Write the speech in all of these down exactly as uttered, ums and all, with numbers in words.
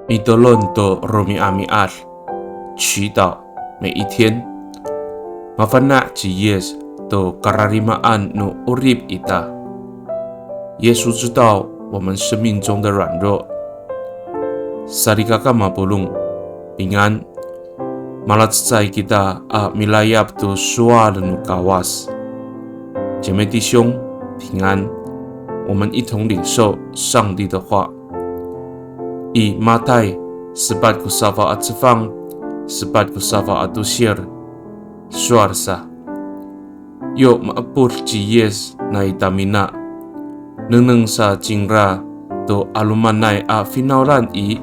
Mitolon to romi'ami'ad, 祈祷每一天。Mafana' ci Yis to kararimaan no 'orip ita. 耶稣知道我们生命中的软弱。Salikaka mapolong, 平安。Malacecay kita a milayap to sowal no Kawas. 姐妹弟兄，平安。我们一同领受上帝的话。I Matay sepat ko safaw a cefang, sepat ko safaw a tosir, sowal sa. Yo maepod ci Yis nai tamina, nengneng sa cingra to 'alomanay a finawlan i,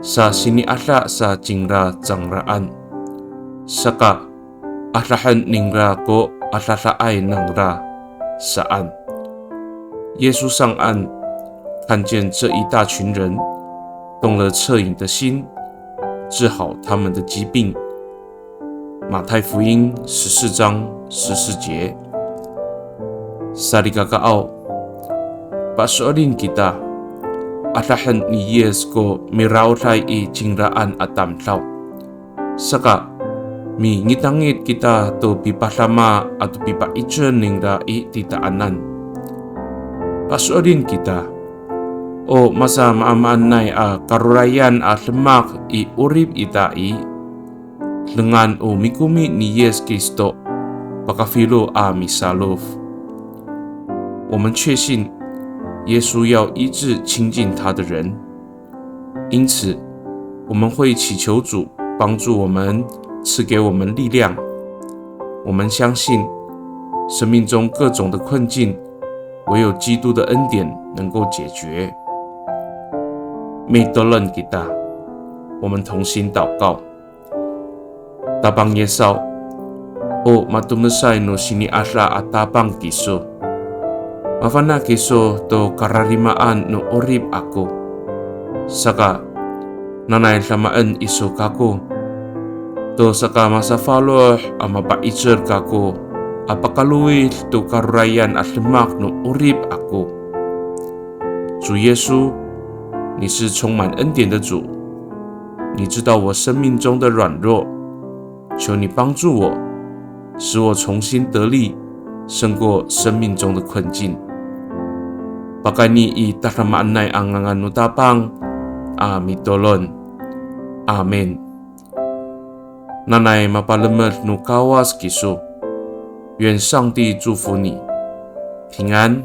sa sini'ada sa cingra cangraan. Saka, adahen ningra ko adadaay nangra saan. 耶稣上岸，看见这一大群人，动了恻隐的心，治好他们的疾病。马太福音十四章十四节。Salikakaaw, paso'elin kita, adahen ni Yis ko miraoday i cingraan a tamdaw. Saka, mingitangit kita to pipadama ato pipa'icel ningra i titaanan. Paso'elin kita, o masamaamaanay a karorayan a demak i 'orip ita i, dengan o mikomi ni Yis Kristo, pakafilo a misalof. 我们确信耶稣要医治亲近他的人，因此我们会祈求主帮助我们，赐给我们力量。我们相信生命中各种的困境，唯有基督的恩典能够解决。Mitolon kita，我们同心祷告。Tapang Yis aw, o matomesay no sini'ada a Tapang kiso. Mafana' kiso to kararimaan no 'orip ako. Saka, nanay damaen iso kako to sakamasafaloh a mapa'icel kako a pakalowid to karorayan a demak no 'orip ako. 主耶稣，你是充满恩典的主，你知道我生命中的软弱，求你帮助我，使我重新得力，胜过生命中的困境。Pakayni i tadamaanay a ngangan no Tapang a mitolon. Amin. Nanay mapalemed no Kawas kiso. 愿上帝祝福你，平安。